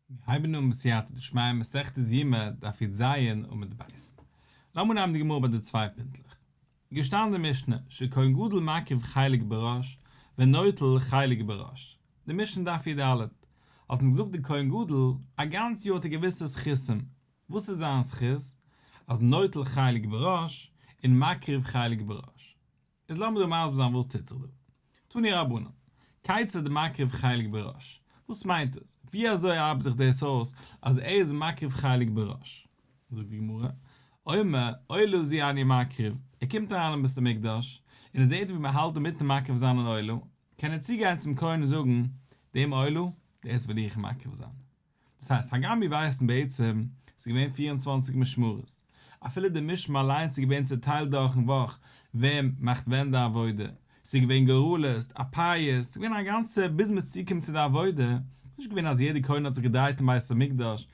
מיר הייבן אן בסייעתא דשמיא מסכת יומא דף י"ז עמוד ב'. לאמיר נעמען די גמרא ביי די צוויי פינטלעך. געשטאנען די משנה, שכהן גדול מקריב חלק בראש ונוטל חלק בראש. די משנה דף י"ד האט אונז געזאגט די כהן גדול א גאנץ יאר האט ער געוויסע זכותים. וואס איז זיין זכות? אז נוטל חלק בראש און מקריב חלק בראש. איז לאמיר דא מסביר זיין וואס טוט זיך דא. תנו רבנן, כיצד מקריב חלק בראש? וואס מיינט עס? ווי אזוי ארבעט זיך דאס אויס אז ער איז מקריב חלק בראש? זאגט די גמרא, אומר עולה זו אני מקריב, ער קומט אריין אין בית המקדש און ער זעט ווי מען האלט אינמיטן מקריב זיין אן עולה, קען ער צוגיין צום כהן און זאגן, דעם עולה, דאס וויל איך מקריב זיין. דאס הייסט, הגם מיר ווייסן בעצם, ס'איז געווען 24 משמרות, אפילו די משמר אליינס איז געווען צעטיילט דורכן וואך ווער מאכט ווען די עבודה, ס'איז געווען גורלות, א פייס, ס'איז געווען א גאנצע ביז מ'איז צוגעקומען צו די עבודה, ס'איז נישט געווען אז יעדער כהן האט זיך געדרייט אין בית המקדש,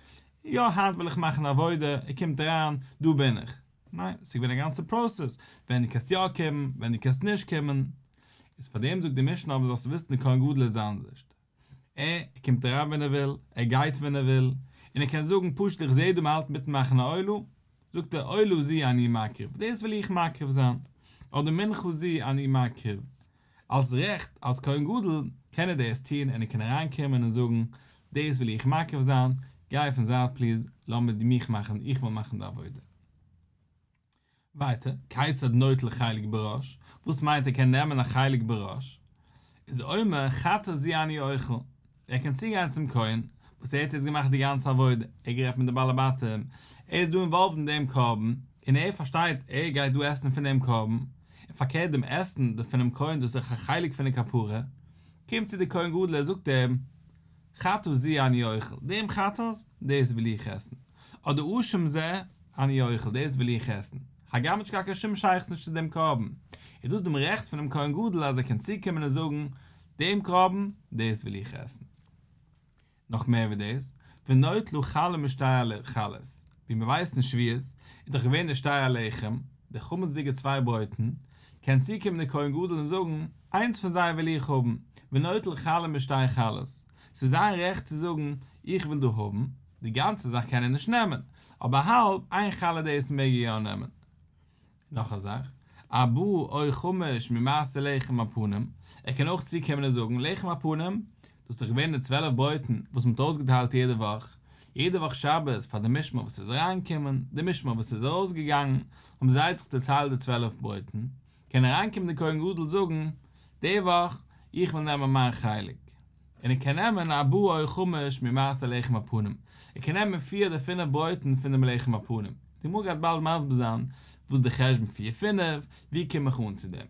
יא היינט וויל איך מאכן עבודה, ער קומט אריין, דא בין איך. ניין, ס'איז געווען א גאנצע process, ווען דו קענסט יא קומען, ווען דו קענסט נישט קומען. איז פארדעם זאגט די משנה אבער זאלסט וויסן די כהן גדול איז אנדערשט. ער קומט אריין ווען ער וויל, ער גייט ווען ער וויל, און ער קען זאגן פשוט איך זעה דא מ'האלט מיטן מאכן א עולה, זאגט ער עולה זו אני מקריב, דאס וויל איך מקריב זיין, אדער מנחה זו אני מקריב, אלס רעכט, אלס כהן גדול, קען ער דאס טון און ער קען אריינקומען און זאגן, דאס וויל איך מקריב זיין, גיי אויפן זייט please, לאז מיך מאכן, איך וויל מאכן די עבודה. ווייטער, כיצד נוטל חלק בראש, וואס מיינט ער קען נעמען א חלק בראש? איז אומר חטאת זו אני אוכל, ער קען צוגיין צום כהן, וואס ער האט יעצט געמאכט די גאנצע עבודה, ער האט גערעדט מיט די בעלי בתים, ער איז דא involved אין דעם קרבן, און ער פארשטייט ער גייט דא עסן פון דעם קרבן, און פארקערט דעם עסן פונעם כהן דאס איז דאך א חלק פון די כפרה, קומט צו דער כהן גדול ער זאגט אים, חטאת זו אני אוכל, דעם חטאת, דאס וויל איך עסן. אדער אשם זה אני אוכל, דאס וויל איך עסן. הגם האט נישט געהאט קיין שום שייכות נישט צו דעם קרבן, איז דאס דעם רעכט פונעם כהן גדול אז ער קען צוקומען און זאגן, דעם קרבן, דאס וויל איך עסן. נאך מער ווי דאס, ונוטל חלה משתי חלות, ווי מיר ווייסן שבועות איז דאך געווען די שתי הלחם, די חמצ'דיגע צוויי ברויטן, קען צוקומען דער כהן גדול און זאגן, איינס פון זיי וויל איך האבן, ונוטל חלה משתי חלות, ס'איז זיין רעכט צו זאגן, איך וויל דא האבן, די גאנצע זאך קען ער נישט נעמען, אבער האלב, איין חלה דאס מעג ער יא נעמען. נאך א זאך, ארבעה או חמש ממעשר לחם הפנים, ער קען אויך צוקומען און זאגן, לחם הפנים, דאס איז דאך געווען די 12 ברויטן וואס מ'האט אויסגעטיילט יעדע וואך, יעדע וואך שבת פאר די משמר וואס איז אריינגעקומען, די משמר וואס איז ארויסגעגאנגען, האבן זיי זיך צעטיילט די 12 ברויטן, קען אריינקומען די כהן גדול זאגן, די וואך, איך וויל נעמען מיין חלק. און ער קען נעמען ארבעה או חמש ממעשר לחם הפנים, ער קען נעמען פיר אדער פינף ברויטן פון דעם לחם הפנים. די גמרא גייט באלד מסביר זיין וואס די חשבון פיר פינף, ווי קום איך אן צו דעם.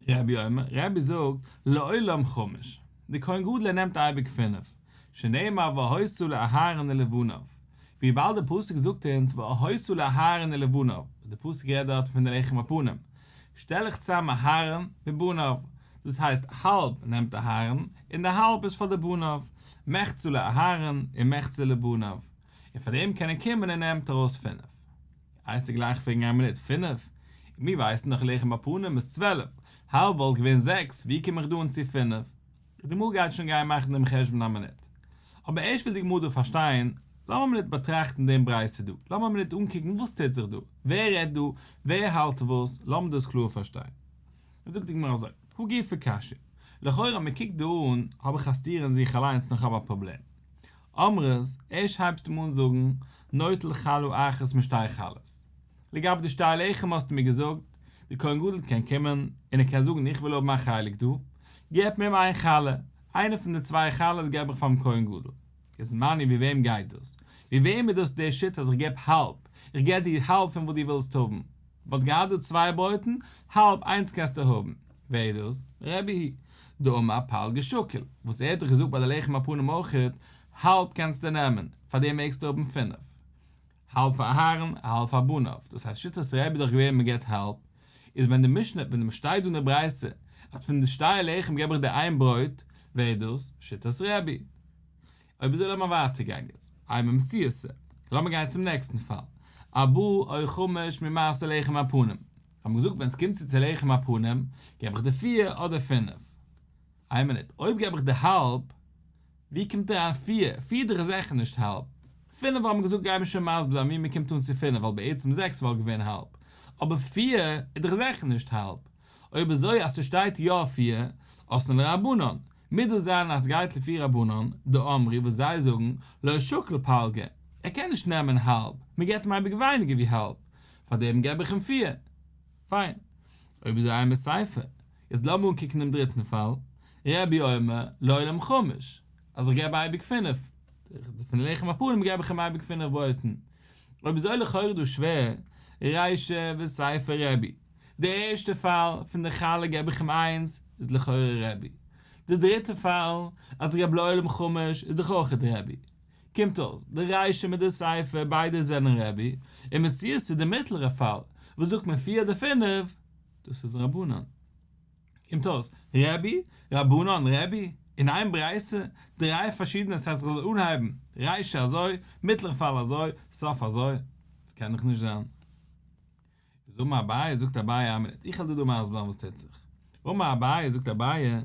רבי אומר, רבי זאגט, לעולם חמש, די כהן גדול ער נעמט אייביג פינף, שנאמר והיתה לאהרן ולבניו, וויבאלד די פסוק זאגט אונז והיתה לאהרן ולבניו, די פסוק רעדט דארט פון די לחם הפנים, שטעל איך צאם אהרן מיט בניו, דאס הייסט האלב נעמט אהרן און די האלב איז פאר די בניו, מחצה לאהרן און מחצה לבניו, און פאר דעם קען ער קומען און נעמט ארויס פינף. הייסט ער גלייך פרעגן איין מינוט, פינף? און מיר ווייסן דאך לחם הפנים איז 12, האלב וואלט געווען זעקס, ווי קום איך דא אן צו פינף? די גמרא גייט שוין גיין מאכן דעם חשבון א מינוט. אבער ערשט וויל די גמרא דא פארשטיין, לאמיר א מינוט באטראכטן דעם ברייתא דא, לאמיר א מינוט אנקוקן וואס טוט זיך דא, ווער רעדט דא, ווער האלט וואס, לאמיר דאס קלאר פארשטיין. זאגט די גמרא אזוי, הא גופא קשיא, לכאורה מען קוקט דא אן, האב איך א סתירה אין זיך אליינס און איך האב א פראבלעם. אמרת, ערשט הייבסטו אן זאגן, נוטל חלה אחת משתי חלות. לגבי די שתי לחם האסטו מיר געזאגט, די כהן גדול קען קומען און ער קען זאגן איך וויל האבן א חלק דא, געב מיר איין חלה, איינע פון די צוויי חלות געב איך פאר'ן כהן גדול. איז מני ווי וועם גייט דאס? ווי וועם איז דאס די שיטה אז איך געב האלב, איך געב דיר האלב פון וואס דו ווילסט האבן? וואלט געהאט דא צוויי ברויטן, האלב איינס קענסטו האבן. ווער איז דאס? רבי היא. דאמר פלגא שקיל, וואס ער האט דאך געזאגט ביי די לחם הפנים אויכעט, האלב קענסטו נעמען, פאר דעם מעגסטו האבן פינף. האלב פאר אהרן, האלב פאר בניו, דאס הייסט שיטת רבי איז דאך געווען מען געבט האלב, איז ווען די משנה, ווען שטייט דא אין די ברייתא אז פון די שתי לחם געב איך דיר איין ברויט, ווער איז דאס? שיטת רבי. אויב אזוי לאמיר ווייטער גיין יעצט, אימא מציעתא, לאמיר גיין צום נעקסטן פאל, ארבעה או חמש ממעשר לחם הפנים, האבן געזאגט ווען עס קומט צו צו לחם הפנים, געב איך דיר פיר אדער פינף. איין מינוט, אויב געב איך דיר האלב. ווי קומט אריין פיר? פיר דאך זיכער נישט האלב. פינף האבן מיר געזאגט גיימיר שוין מסביר זיין ווי מ'קומט אן צו פינף ווייל בעצם זעקס וואלט געווען האלב. אבער פיר איז דאך זיכער נישט האלב. אויב אזוי אז ס'שטייט יא פיר, אתאן לרבנן, מוז דאס זיין אז ס'גייט לפי רבנן, דאמרי וואס זיי זאגן, לא שקיל פלגא, ער קען נישט נעמען האלב, מ'געט אים אייביג ווייניגער ווי האלב, פארדעם געב איך אים פיר. פיין. אויב אזוי אימא סיפא. יעצט לאמיר אנקוקן דעם דריטן פאל, רבי אומר לעולם חמש, אז איך געב אייביג פינף, פון לחם הפנים געב איך אים אייביג פינף ברויטן. אויב אזוי לכאורה דא שווער, רישא וסיפא רבי, די ערשטע פאל פון די חלה געב איך אים איינס איז לכאורה רבי, די דריטע פאל אז איך געב לעולם חמש איז דאך אויכעט רבי, קומט אויס די רישא מיט די סיפא ביידע זענען רבי, און מציעתא די מיטלערע פאל וואס זאגט מען פיר אדער פינף, דאס איז רבנן. קומט אויס, רבי, רבנן, רבי, אין איין ברייתא, דריי פארשידענע ס'הייסט איך זאל אנהייבן, רישא אזוי, מיטלערע פאל אזוי, סוף אזוי, דאס קען דאך נישט זיין. איז אמר אביי, זאגט אביי א מינוט, איך וועל דיר דא מסביר זיין וואס טוט זיך. אמר אביי, זאגט אביי,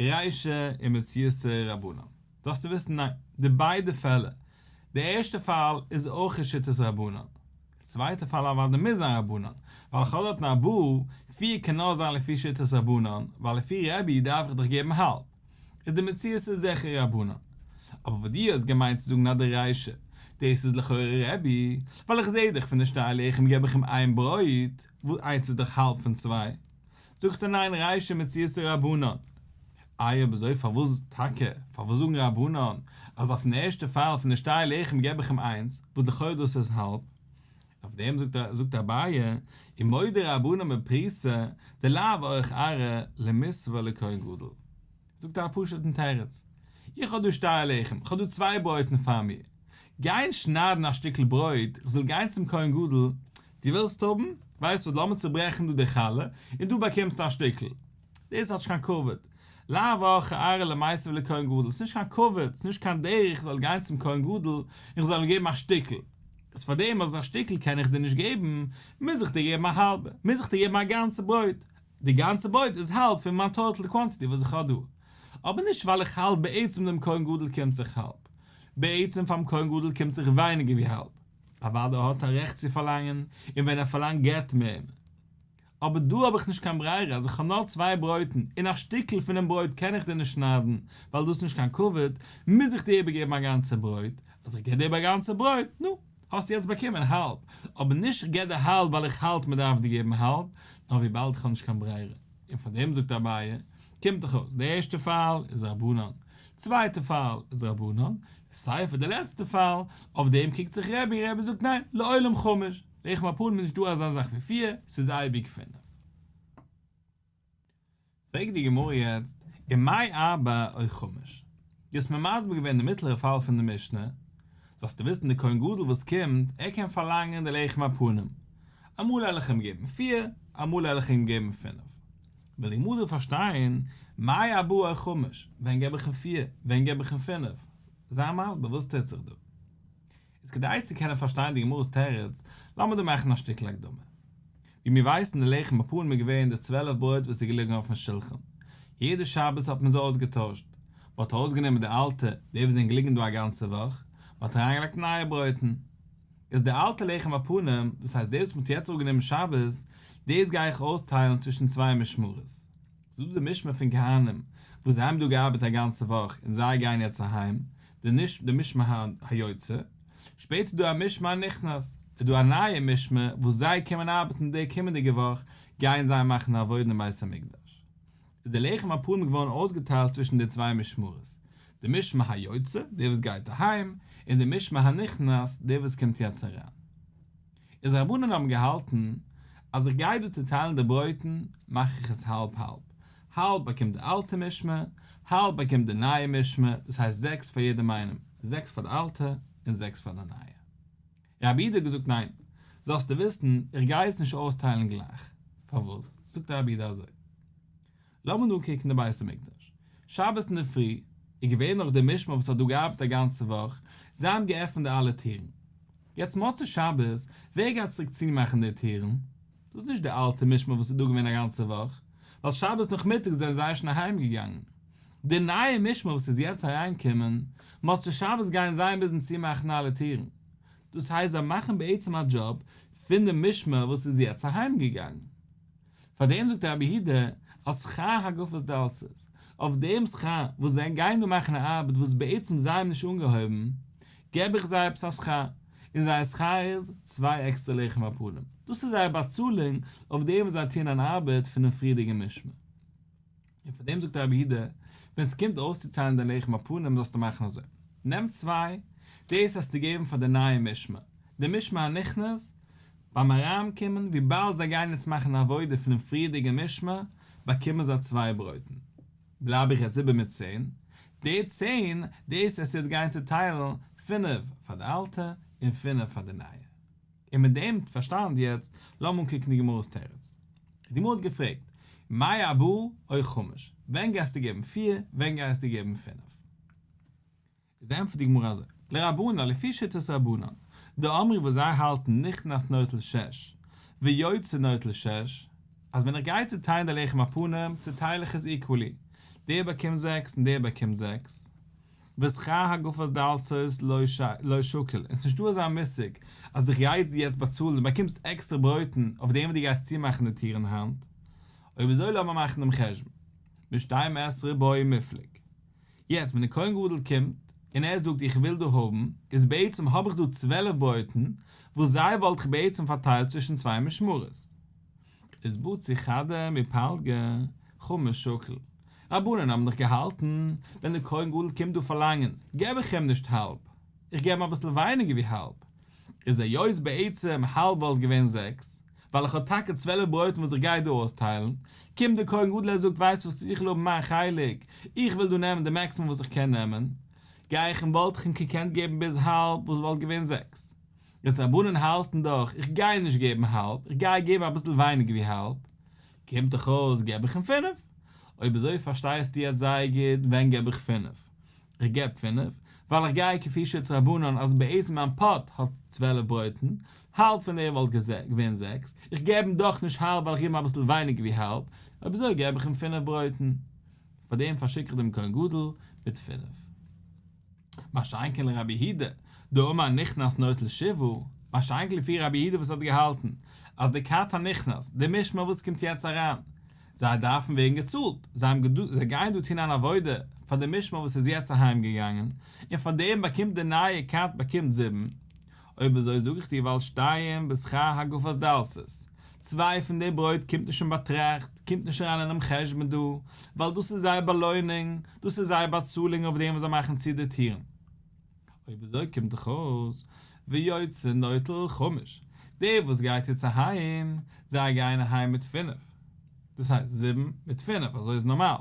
רישא ומציעתא רבנן. זאלסטו וויסן ניין, די ביידע פעלער, די ערשטע פאל איז אויך שיטת רבנן, די צווייטע פאל אוודאי מוז זיין רבנן, ווייל איך האב דארטן ארבעה, פיר קען נאר זיין לפי שיטת רבנן, ווייל לפי רבי דארף איך דאך געבן האלב. איז די מציעתא איז זיכער רבנן. אבער וואס דו האסט געמיינט צו זאגן אז די רישא, דאס איז לכאורה רבי, ווייל איך זעה דאך פון די שתי לחם געב איך אים איין ברויט, וואס איינס איז דאך האלב פון צוויי. זאגט ער ניין רישא ומציעתא רבנן. איי אויב אזוי פארוואס טאקע פארוואס זאגן רבנן אז אויפן ערשטע פאל פון די שתי לחם געב איך אים איינס וואס לכאורה דאס איז האלב? אויף דעם זאגט אביי ומודה רבנן בפרוסה דלאו אורח ארעא למיתבה לכהן גדול. זאגט ער א פשוט'ן תירוץ, איך האב דא שתי לחם, איך האב דא צוויי ברויטן פאר מיר, גיין שניידן א שטיקל ברויט, איך זאל גיין צום כהן גדול, דו ווילסט האבן? ווייסט וואס, לאמיר צוברעכן דא די חלה, און דו באקומסט א שטיקל. דאס האט נישט קיין כבוד. לאו אורח ארעא למיתבה לכהן גדול, ס'איז נישט קיין כבוד, ס'איז נישט קיין דרך איך זאל גיין צום כהן גדול און איך זאל אים געבן א שטיקל. איז פאר דעם אז א שטיקל קען איך דיר נישט געבן, מוז איך דיר געבן א האלבע, מוז איך דיר געבן א גאנצע ברויט, די גאנצע ברויט איז האלב פון מיין טאטעל קוואנטיטי וואס איך האב דא. אבער נישט ווייל איך האלט בעצם דעם כהן גדול קומט זיך האלב. בעצם פאר'ן כהן גדול קומט זיך ווייניגער ווי האלב. אוודאי האט ער א רעכט צו פארלאנגען, און ווען ער פארלאנגט געבט מען אים. אבער דא האב איך נישט קיין ברירה אז איך האב נאר צוויי ברויטן און א שטיקל פונעם ברויט קען איך דיר נישט שניידן ווייל דאס איז נישט קיין כבוד, מוז איך דיר איבערגעבן א גאנצע ברויט. אז איך געב דיר איבער א גאנצע ברויט, נו. האסט יעצט באקומען האלב, אבער נישט איך געב דיר האלב ווייל איך האלט מען דארף דיר געבן האלב, נאר וויבאלד איך האב נישט קיין ברירה. און פאר דעם זאגט אביי, קומט דאך אויס, די ערשטע פאל איז רבנן, צווייטע פאל איז רבנן, די סיפא די לעצטע פאל, אויף דעם קריגט זיך רבי און רבי זאגט ניין, לעולם חמש, לחם הפנים איז נישט דא אזא זאך ווי פיר, ס'איז אייביג פינף. פרעגט די גמרא יעצט, ומאי ארבעה או חמש? דו האסט מיר מסביר געווען די מיטלערע פאל פון די משנה, זאלסטו וויסן די כהן גדול וואס קומט, ער קען פארלאנגען די לחם הפנים, אמאל וועל איך אים געבן פיר, אמאל וועל איך אים געבן פינף. וויל די גמרא דא פארשטיין, מאי ארבעה או חמש, ווען געב איך אים פיר, ווען געב איך אים פינף? זיי מסביר וואס טוט זיך דא. איז כדי צו קענען פארשטיין די גמרא'ס תירוץ, לאמיר דא מאכן א שטיקל הקדמה. ווי מיר ווייסן די לחם הפנים איז געווען די צוועלף ברויט וואס איז געליגן אויפן שולחן. יעדע שבת האט מען זיי אויסגעטוישט. מען האט ארויסגענומען די אלטע, די וואס זענען געליגן דא א גאנצע וואך, מען האט אריינגעלייגט נייע ברויטן. איז די אלטע לחם הפנים, דאס הייסט די וואס מען האט יעצט אראפגענומען שבת, דאס גיי איך אויסטיילן צווישן צוויי משמרות. ס'איז דא די משמר פון כהנים וואס זיי האבן דא געארבעט א גאנצע וואך און זיי גייען יעצט אהיים, די משמר היוצא, שפעטער איז דא א משמר הנכנס, איז דא א נייע משמר וואס זיי קומען ארבעטן די קומענדיגע וואך גייען זיי מאכן עבודה אין בית המקדש. איז די לחם הפנים געווארן אויסגעטיילט צווישן די צוויי משמרות, די משמר היוצא, די וואס גייט אהיים, און די משמר הנכנס, די וואס קומט יעצט אריין. איז רבנן האבן געהאלטן אז איך גיי דא צוטיילן די ברויטן מאך איך עס האלב האלב, האלב באקומט די אלטע משמר, האלב באקומט די נייע משמר, דאס הייסט זעקס פאר יעדעם איינעם, זעקס פאר די אלטע און זעקס פאר די נייע. רבי יהודה האט געזאגט ניין, זאלסטו וויסן איך גיי עס נישט אויסטיילן גלייך, פארוואס? זאגט רבי יהודה אזוי. לאמיר נאר קוקן די בית המקדש. שבת אינדערפרי איז געווען נאך די משמר וואס האט דא געארבעט א גאנצע וואך, זיי האבן געעפנט די אלע טירן. יעצט מוצאי שבת, ווער גייט צוריק צומאכן די טירן? דאס איז נישט די אלטע משמר וואס איז דא געווען א גאנצע וואך, ווייל שבת נאכמיטאג זענען זיי שוין אהיים געגאנגען. די נייע משמר וואס איז יעצט אריינגעקומען, מוצאי שבת גייען זיי מוזן צומאכן אלע טירן. דאס הייסט זיי מאכן בעצם א דזשאב פון די משמר וואס איז יעצט אהיימגעגאנגען. פאר דעם זאגט רבי יהודה על שכר הגפת דלתות, אויף דעם שכר וואס זיי גייען דא מאכן א ארבעט וואס בעצם זיי האבן נישט אנגעהויבן, געב איך זיי עפעס א שכר, און זייער שכר איז צוויי עקסטערע לחם הפנים, דאס איז זייער באצאלונג אויף דעם וואס זיי טוען אן ארבעט פונעם פריערדיגן משמר. און פאר דעם זאגט רבי יהודה, ווען ס'קומט אויסצוטיילן די לחם הפנים זאלסטו מאכן אזוי, נעם צוויי, דאס וועסטו געבן פאר די נייע משמר, די משמר הנכנס, ביים אריינקומען, וויבאלד זיי גייען יעצט מאכן א עבודה פונעם פריערדיגן משמר, באקומען זיי צוויי ברויטן. בלייב איך יעצט איבער מיט צען, די צען, דאס וועסטו יעצט גיין צוטיילן, פינף פאר די אלטע און פינף פאר די נייע. און מיט דעם פארשטאנד יעצט, לאמיר אנקוקן די גמרא'ס תירוץ. די גמרא האט געפרעגט, מאי ארבעה או חמש, ווען גייסטו געבן פיר, ווען גייסטו געבן פינף? איז ענטפערט די גמרא אזוי, לרבנן, לפי שיטת רבנן, דאמרי וואס זיי האלטן נכנס נוטל שש, ויוצא נוטל שש, אז ווען איך גיי צוטיילן די לחם הפנים, צוטייל איך עס equally, דער באקומט זעקס און דער באקומט זעקס, ושכר הגפת דלתות לא שקיל, און ס'נישט דא אזא מושג אז איך גיי דיר יעצט באצאלן, דו באקומסט עקסטערע ברויטן אויף דעם וואס דו גייסט צומאכן די טירן היינט. אויב אזוי לאמיר מאכן דעם חשבון. משתים עשרה בעי מיפלג. יעצט ווען דער כהן גדול קומט און ער זאגט איך וויל דא האבן, איז בעצם האב איך דא 12 ברויטן וואס זיי וואלט איך בעצם פארטיילט צווישן צוויי משמרות. איז בציר חדא מפלגא חמש שקיל. רבנן האבן דאך געהאלטן, ווען דער כהן גדול קומט דא פארלאנגען, געב איך אים נישט האלב, איך געב אים אביסל ווייניגער ווי האלב. איז היות בעצם האלב וואלט געווען זעקס, ווייל איך האב טאקע 12 ברויטן וואס איך גיי דא אויסטיילן, קומט דער כהן גדול ער זאגט ווייסט וואס איך וויל האבן מיין חלק, איך וויל דא נעמען די maximum וואס איך קען נעמען, גיי איך אים וואלט איך אים געקענט געבן ביז האלב וואס וואלט געווען זעקס. יעצט רבנן האלטן דאך איך גיי נישט געבן האלב, איך גיי געבן אביסל ווייניגער ווי האלב, קומט דאך אויס געב איך אים פינף. אויב אזוי פארשטייסטו יעצט זייער גוט ווען געב איך פינף. איך געב פינף, ווייל איך גיי כפי שיטת רבנן אז בעצם מיין pot האט 12 ברויטן, האלב פון דעם וואלט געווען זעקס, איך געב אים דאך נישט האלב ווייל איך געב אים אביסל ווייניגער ווי האלב, אויב אזוי געב איך אים פינף ברויטן. פאר דעם פארשיק איך דעם כהן גדול מיט פינף. מה שאין כן לרבי יהודה, דאמר נכנס נוטל שבעה, מה שאין כן לפי רבי יהודה וואס האט געהאלטן אז די כת הנכנס, די משמר וואס קומט יעצט אריין, זיי דארפן ווערן געצאלט, זיי האבן זיי גייען דא טון אן עבודה פאר די משמר וואס איז יעצט אהיים געגאנגען, און פאר דעם באקומט די נייע כת באקומט זיבן. אויב אזוי זאג איך דיר ווייל שתיים בשכר הגפת דלתות, צוויי פון די ברויט קומט נישט אין באטראכט, קומט נישט אריין אינעם חשבון דא, ווייל דאס איז זייער באלוינונג, דאס איז זייער באצאלונג אויף דעם וואס זיי מאכן צו די טירן. אויב אזוי קומט דאך אויס, ויוצא נוטל חמש, דער וואס גייט יעצט אהיים, זיי גייען אהיים מיט פינף, דאס הייסט זיבן מיט פינף, אזוי איז נארמאל.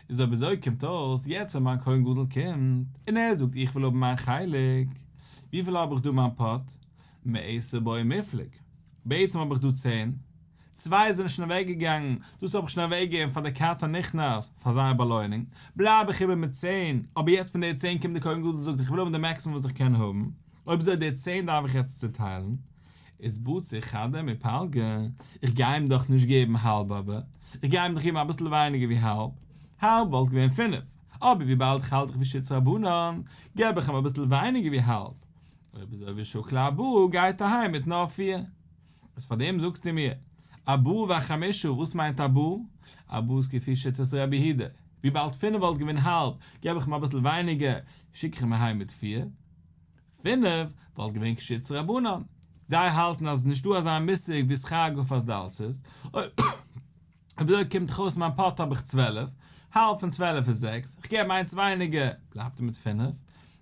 איז אויב אזוי קומט אויס, יעצט ווען מיין כהן גדול קומט, און ער זאגט איך וויל האבן מיין חלק, וויפיל האב איך דא מיין pot? מעשר בעי מיפלג. בעצם האב איך דא צען, צוויי זענען שוין אוועק געגאנגען, דאס האב איך שוין אוועק געגעבן פאר די כת הנכנס פאר זייער באלוינונג, בלייב איך איבער מיט צען, אבער יעצט פון די צען קומט די כהן גדול און זאגט איך וויל האבן די maximum וואס איך קען האבן, אויב אזוי די צען דארף איך יעצט צוטיילן, איז בציר חדא מפלגא, איך גיי אים דאך נישט געבן האלב אבער, איך גיי אים דאך געבן אביסל ווייניגער ווי האלב, האלב וואלט געווען פינף, אבער וויבאלד איך האלט דאך ווי שיטת רבנן, געב איך אים אביסל ווייניגער ווי האלב, אויב אזוי ושקיל ארבעה גייט אהיים מיט נאר פיר. וואס פאר דעם זאגסטו מיר ארבעה וחמשה, וואס מיינט ארבעה? ארבעה איז כפי שיטת רבי יהודה, וויבאלד פינף וואלט געווען האלב, געב איך אים אביסל ווייניגער, שיק איך אים אהיים מיט פיר. פינף וואלט געווען כשיטת רבנן, זיי האלטן אז עס איז נישטא אזא מושג ווי שכר הגפת דלתות, אויב אזוי קומט דאך אויס מיין pot האב איך 12, האלב פון 12 איז זעקס, איך געב אים איינס ווייניגער, בלייבט ער מיט פינף.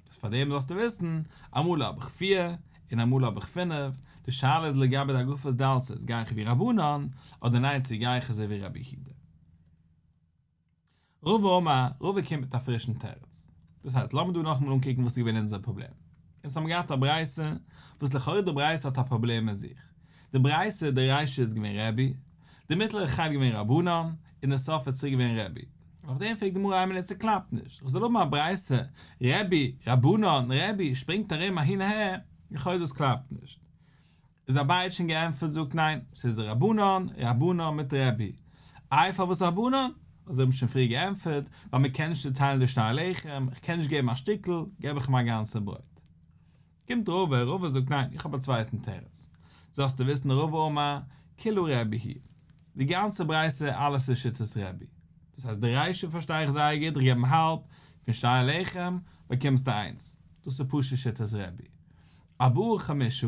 איז פאר דעם זאלסטו וויסן, אמאל האב איך פיר, און אמאל האב איך פינף, די שאלה איז לגבי די הגפת דלתות, גיי איך ווי רבנן, אדער ניין צו גיי איך אזוי ווי רבי יהודה. רבא אמר, רבא קומט מיט א פרישן תירוץ. דאס הייסט, לאמיר דא נאכאמאל אנקוקן וואס איז געווען אונזער פראבלעם. אונז האבן געהאט א ברייתא, וואס לכאורה די ברייתא האט א פראבלעם אין זיך. די ברייתא, די רישא איז געווען רבי, די מיטלערע חלק געווען רבנן, און די סוף איז צוריק געווען רבי. אויף דעם פרעגט די גמרא איין מינוט ס'קלאפט נישט, איך זאל האבן א ברייתא, רבי, רבנן, רבי, שפרינגט ארום אהין אהער, לכאורה דאס קלאפט נישט. איז אביי האט שוין געענטפערט זאגט ניין, ס'איז רבנן, רבנן מיט רבי. איי פארוואס רבנן? אזוי האב איך שוין פריער געענטפערט, ווייל מען קען נישט צוטיילן די שתי הלחם, איך קען נישט געבן א שטיקל, געב איך אים א גאנצע ברויט. קומט רבא, רבא זאגט ניין, איך האב א צווייטן תירוץ. זאלסטו וויסן רבא אמר, כולה רבי היא. די גאנצע ברייתא אלעס איז שיטת רבי. דאס הייסט די רישא פארשטיי איך זייער גוט, איך געב אים האלב, פון שתי הלחם באקומסטו איינס. דאס איז פשוט שיטת רבי. ארבעה חמשה,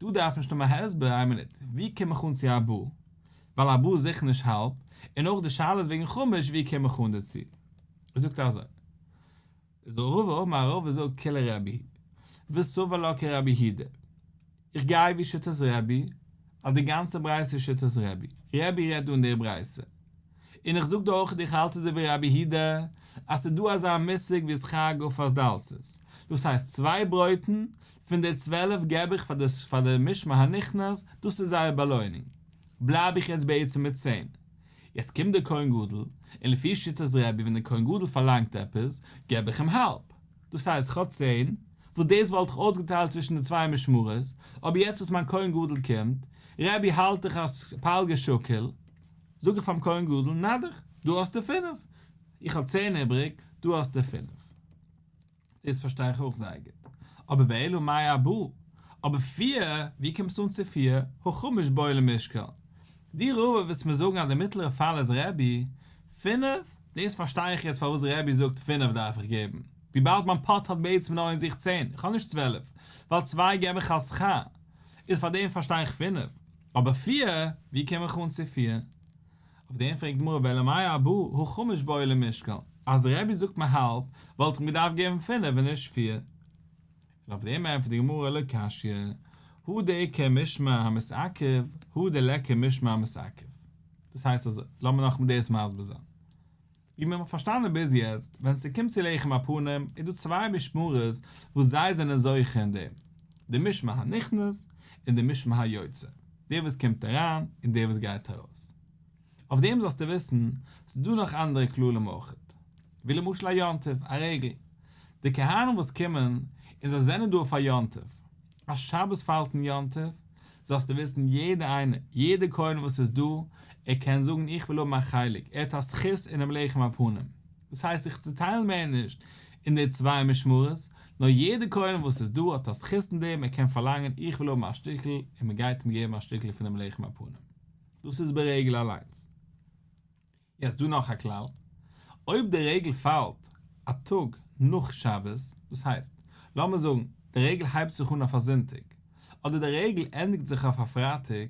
דא דארף מען נישט האבן א הסבר, איין מינוט, ווי קום איך אן צו ארבעה? ווייל ארבעה איז זיכער נישט האלב, און אויך די שאלה איז וועגן חמש ווי קום איך אן דערצו? ער זאגט אזוי. איז רבא אמר רבא זאגט כולה רבי היא וסבר לה כרבי יהודה, איך גיי ווי שיטת רבי, אז די גאנצע ברייתא איז שיטת רבי, רבי רעדט דא אין די ברייתא, און איך זאג דא אויך איך האלט אזוי ווי רבי יהודה, אז ס'איז דא אזא מושג ווי שכר הגפת דלתות, דאס הייסט צוויי ברויטן, פון די 12 געב איך פאר די משמר הנכנס, דאס איז זייער באלוינונג, בלייב איך יעצט בעצם מיט צען. יעצט קומט דער כהן גדול, און לפי שיטת רבי ווען דער כהן גדול פארלאנגט עפעס, געב איך אים האלב. דאס הייסט כ'האב צען, וואס דאס וואלט איך אויסגעטיילט צווישן די צוויי משמרות, אבער יעצט וואס מיין כהן גדול קומט, רבי האלט דאך אז פלגא שקיל, זאג איך פאר'ן כהן גדול, נאדעך, דא האסטו פינף, איך האב צען איבריג, דא האסטו פינף. דאס פארשטיי איך אויך זייער גוט. אבער ואלא מאי ארבעה? אבער פיר? ווי קומסטו אן צו פיר? הא חמש בעי למישקל. דו רבא ווילסט מיר זאגן אז די מיטלערע פאל איז רבי? פינף? דאס פארשטיי איך יעצט פארוואס רבי זאגט פינף דארף איך געבן. וויבאלד מיין פאט האט בעצם נאר אין זיך צען, איך האב נישט 12, ווייל צוויי געב איך אלס שכר. איז פארדעם פארשטיי איך פינף. אבער פיר? ווי קום איך אן צו פיר? אויף דעם פרעגט די גמרא ואלא מאי ארבעה הא חמש בעי למישקל, אז רבי זאגט מיר האלב, וואלט איך אים געדארפט געבן פינף און נישט פיר. און אויף דעם ענטפערט די גמרא לא קשיא, הא דאיכא משמר המתעכב, הא דליכא משמר המתעכב. דאס הייסט אזוי, לאמיר נאכאמאל דאס מסביר זיין. ווי מיר האבן פארשטאנען ביז יעצט, ווען ס'קומט צו לחם הפנים איז דא צוויי משמרות וואס זיי זענען זוכה אין דעם, די משמר הנכנס און די משמר היוצא, דער וואס קומט אריין און דער וואס גייט ארויס. אויף דעם זאלסטו וויסן, ס'איז דא נאך אנדערע כללים אויכעט, ווי למשל א יום טוב, א רגל, די כהנים וואס קומען און זיי זענען דא אויף א יום טוב, א שבת פאלט אין יום טוב, זאלסטו וויסן יעדער איינער, יעדער כהן וואס איז דא, ער קען זאגן איך וויל האבן א חלק, ער האט א זכות אינעם לחם הפנים. דאס הייסט איך צוטייל מער נישט אין די צוויי משמרות, נאר יעדער כהן וואס איז דא האט א זכות אין דעם, ער קען פארלאנגען איך וויל האבן א שטיקל, און מען גייט אים געבן א שטיקל פונעם לחם הפנים. דאס איז ברגל אליינס. יעצט דא נאך א כלל, אויב די רגל פאלט א טאג נאך שבת, דאס הייסט, לאמיר זאגן די רגל הייבט זיך אן אויף א זונטאג, אדער די רגל ענדיגט זיך אויף א פרייטאג,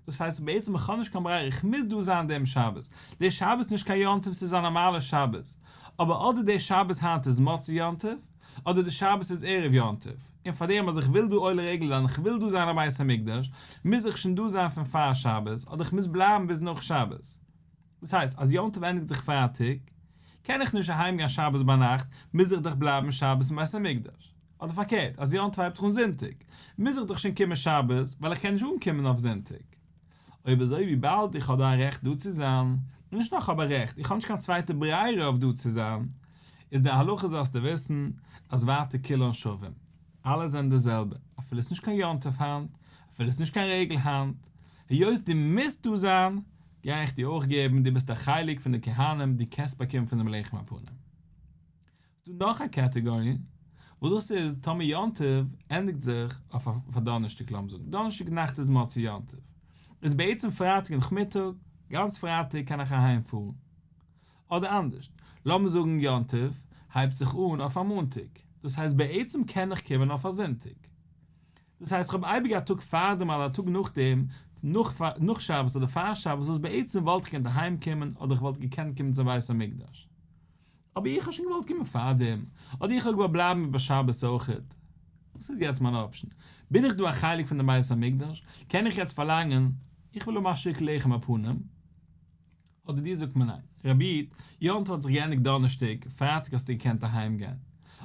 דאס הייסט בעצם איך האב נישט קיין ברירה איך מוז דא זיין דעם שבת, דער שבת איז נישט קיין יום טוב ס'איז א נארמאלע שבת, אבער אדער דער שבת היינט איז מוצאי יום טוב, אדער די שבת איז ערב יום טוב, און פארדעם אז איך וויל דא עולה רגל זיין איך וויל דא זיין אין בית המקדש, מוז איך שוין דא זיין פון פאר שבת, אדער איך מוז בלייבן ביז נאך שבת. דאס הייסט אז יום טוב ענדיגט זיך פרייטאג, קען איך נישט אהיים גיין שבת ביינאכט, מוז איך דאך בלייבן שבת אין בית המקדש. אדער פארקערט, אז יום טוב הייבט זיך אן זונטאג, מוז איך דאך שוין קומען שבת, ווייל איך קען נישט אנקומען אויף זונטאג. אויב אזוי וויבאלד איך האב דא א רעכט דא צו זיין, און נישט נאר איך האב א רעכט, איך האב נישט קיין צווייטע ברירה אויף דא צו זיין, איז די הלכה זאלסטו וויסן, אז ווייטער כולן שווים, אלע זענען די זעלבע, אפילו עס איז נישט קיין יום טוב היינט, אפילו עס איז נישט קיין רגל היינט, היות דו מוזט דא זיין, גיי איך דיר אויך געבן, דו ביסט א חלק פון די כהנים, דו קענסט באקומען פון דעם לחם הפנים. ס'איז דא נאך א קעטעגארי, וואס דאס איז טאמער יום טוב ענדיגט זיך אויף א דאנערשטאג לאמיר זאגן דאנערשטאג נאכט איז מוצאי יום טוב, איז בעצם פרייטאג נאכמיטאג, גאנץ פרייטאג קען איך אהיים פארן. אדער אנדערשט, לאמיר זאגן יום טוב הייבט זיך אן אויף א מאנטאג, דאס הייסט בעצם קען איך קומען אויף א זונטאג. דאס הייסט כ'האב אייביג א טאג פארדעם אדער א טאג נאכדעם, נאך שבת אדער פאר שבת וואס בעצם וואלט איך געקענט אהיים קומען אדער איך וואלט געקענט קומען צום בית המקדש. אבער איך האב שוין געוואלט קומען פארדעם, אדער איך האב געוואלט בלייבן איבער שבת אויכעט. וואס איז יעצט מיין option? בין איך דא א חלק פון דעם בית המקדש? קען איך יעצט פארלאנגען, איך וויל האבן א שטיקל לחם הפנים? אדער דיר זאגט מען ניין, רבי איד, יום טוב האט זיך געענדיגט דאנערשטאג, פרייטאג האסטו געקענט אהיים גיין.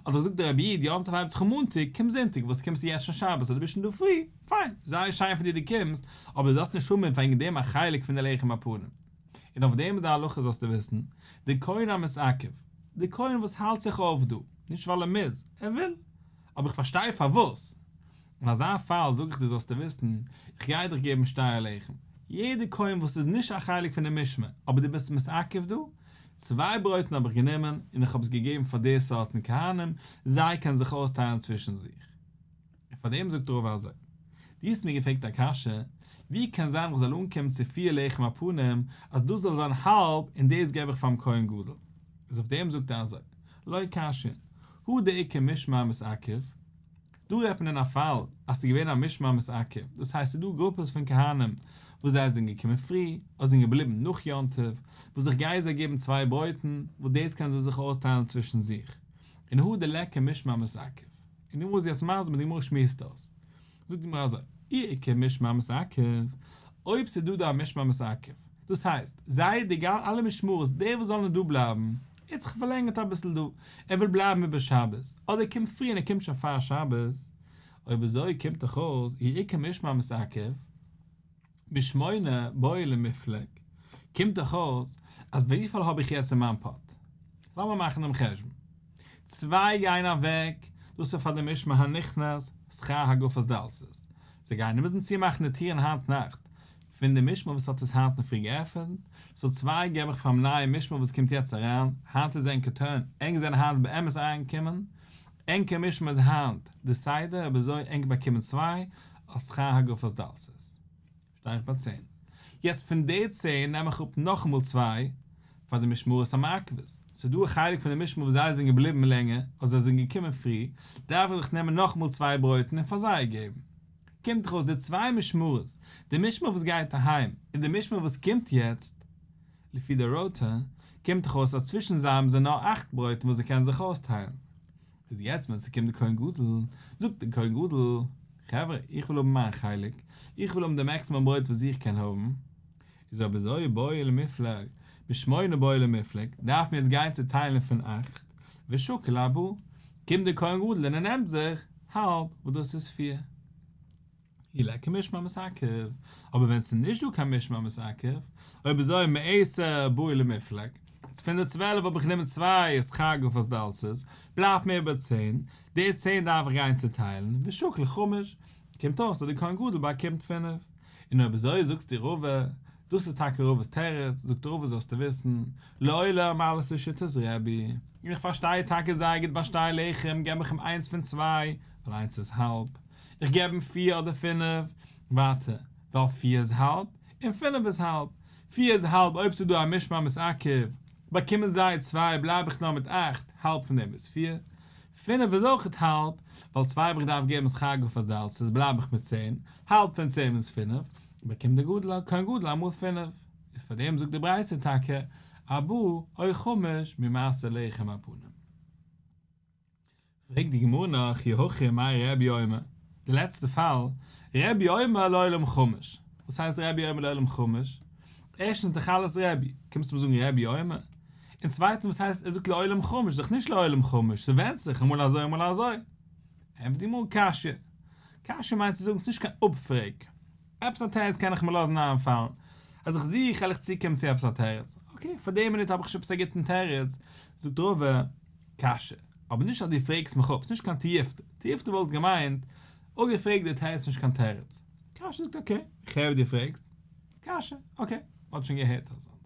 אדער זאגט דער רבי איד, יום טוב הייבט זיך אן מאנטאג, קום זונטאג, וואס קומסטו יעצט שוין שבת, אז דו ביסט שוין דא פרי, פיין, זייער שיין פון דיר דו קומסט, אבער דו זאלסט נישט האבן וועגן דעם א חלק פון די לחם הפנים. און אויף דעם איז די הלכה זאלסטו וויסן, די כהן המתעכב, די כהן וואס האלט זיך אויף דא, נישט ווייל ער מוז, ער וויל, אבער איך פארשטיי פארוואס, אין אזא פאל זאג איך דיר זאלסטו וויסן, איך גיי דיך געבן שתי הלחם. יעדער כהן וואס איז נישט א חלק פון די משמר, אבער דו ביסט מתעכב דא, צוויי ברויטן האב איך גענומען און איך האב עס געגעבן פאר די סארטן כהנים, זיי קענען זיך אויסטיילן צווישן זיך. און פאר דעם זאגט רבא אזוי, דו האסט מיר געפרעגט א קשיא, ווי קען זיין איך זאל אנקומען צו פיר לחם הפנים אז דאס זאל זיין האלב און דאס געב איך פאר'ן כהן גדול? איז אויף דעם זאגט ער אזוי, לא קשיא, הא דאיכא משמר מתעכב, דא רעדט מען אין א פאל אז ס'איז געווען א משמר מתעכב, דאס הייסט ס'איז דא גרופעס פון כהנים וואס זיי זענען געקומען פרי, אדער זענען געבליבן נאך יום טוב, וואס איך גיי זיי געבן צוויי ברויטן, וואס דאס קענען זיי זיך אויסטיילן צווישן זיך, און הא דליכא משמר מתעכב. און די גמרא איז יעצט מסביר, די גמרא שמועסט אויס. זאגט די גמרא אזוי, אי איכא משמר מתעכב, אויב ס'איז דא דא א משמר מתעכב, דאס הייסט, זיי די אלע משמרות, דער וואס זאל נאר דא בלייבן, ער האט זיך פארלענגערט אביסל דא, ער וויל בלייבן איבער שבת, אדער ער קומט פרי און ער קומט שוין פאר שבת, אויב אזוי קומט דאך אויס, אי איכא משמר מתעכב, משמונה בעי למיפלג, קומט דאך אויס אז וויפיל האב איך יעצט אין מיין פאט? לאמיר מאכן דעם חשבון. צוויי גייען אוועק, דאס איז פאר די משמר הנכנס, שכר הגפת דלתות. זיי גייען מוזן צומאכן די טירן היינט נאכט, פון די משמר וואס האט עס היינט אינפרי געעפענט, סאו צוויי געב איך פאר'ן נייעם משמר וואס קומט יעצט אריין, היינט איז ענקער טורן, ענק זענען היינט באמת אריינגעקומען, ענקער משמר איז היינט די סדר, אויב אזוי ענק באקומען צוויי, אלס שכר הגפת דלתות. שטיי איך ביי צען. יעצט פון די צען נעם איך אפ נאכאמאל צוויי פאר די משמרות המעכבות. ס'איז דא א חלק פון די משמר וואס זיי זענען געבליבן לענגער אדער זיי זענען געקומען פרי, דארף איך דאך נעמען נאכאמאל צוויי ברויטן און פאר זיי געבן. קומט דאך אויס די צוויי משמרות, די משמר וואס גייט אהיים און די משמר וואס קומט יעצט, לפי די ראטע, קומט דאך אויס אז צווישן זיי האבן זיי נאר אכט ברויטן וואס זיי קענען זיך אויסטיילן. איז יעצט ווען ס'קומט די כהן גדול, זאגט די כהן גדול, חברה, איך וויל האבן מיין חלק, איך וויל האבן די מעקסימום ברויט וואס איך קען האבן, איז אויב אזוי בעי למיפלג, משמונה בעי למיפלג, דארף מען יעצט גיין צוטיילן פון אכט, ושקיל ארבעה, קומט די כהן גדול און ער נעמט זיך האלב, וואס דאס איז פיר. אי ליכא משמר מתעכב, אבער ווען ס'איז נישט דא קיין משמר מתעכב, אויב אזוי מעשר בעי למיפלג, איז פון די 12 האב איך גענומען צוויי שכר הגפת דלתות, בלייבט מיר איבער צען, די צען דארף איך גיין צוטיילן, ושקיל חמש, קומט אויס אז די כהן גדול באקומט פינף. און אויב אזוי זאגסטו רבא, דאס איז טאקע רבא'ס תירוץ, זאגט רבא זאלסטו וויסן, לעולם אלעס איז שיטת רבי, און איך פארשטיי טאקע זייער גוט ביי שתי לחם געב איך אים איינס פון צוויי, ווייל איינס איז האלב, איך געב אים פיר אדער פינף, ווייטער, ווייל פיר איז האלב, און פינף איז האלב, פיר איז האלב אויב ס'איז דא א משמר מתעכב, באקומען זיי צוויי בלייב איך נאר מיט אכט, האלב פון דעם איז פיר, פינף איז אויכעט האלב, ווייל צוויי האב איך געדארפט געבן שכר הגפת דלתות בלייב איך מיט צען, האלב פון צען איז פינף, באקומט דער גדול כהן גדול אמאל פינף, איז פאר דעם זאגט די ברייתא טאקע ארבעה או חמש ממעשר לחם הפנים. פרעגט די גמרא נאך אי הכי מאי רבי אומר, די לעצטע פאל, רבי אומר לעולם חמש, וואס הייסט רבי אומר לעולם חמש? ערשטנס דאך אלעס רבי, קומסט מיר זאגן רבי אומר? און צווייטנס וואס הייסט ער זאגט לעולם חמש, דאך נישט לעולם חמש, ס'ווענדט זיך אמאל אזוי אמאל אזוי. ענטפערט די גמרא קשיא, קשיא מיינט צו זאגן ס'נישט קיין אפפרעג, עפעס א תירוץ קען איך מיר לאזן איינפאלן, אז איך זוך העל איך צוקומען צו עפעס א תירוץ, אקעי פאר די מינוט האב איך נישט עפעס א גוטן תירוץ, זאגט רבא, קשיא, אבער נישט אז דו פרעגסט מיך אפ, ס'נישט קיין תיובתא, תיובתא וואלט געמיינט, אפגעפרעגט די תירוץ נישט קיין תירוץ, קשיא זאגט אקעי, איך הער ווי דו פרעגסט, קשיא, אקעי, מ'האט שוין געהערט אזאנס.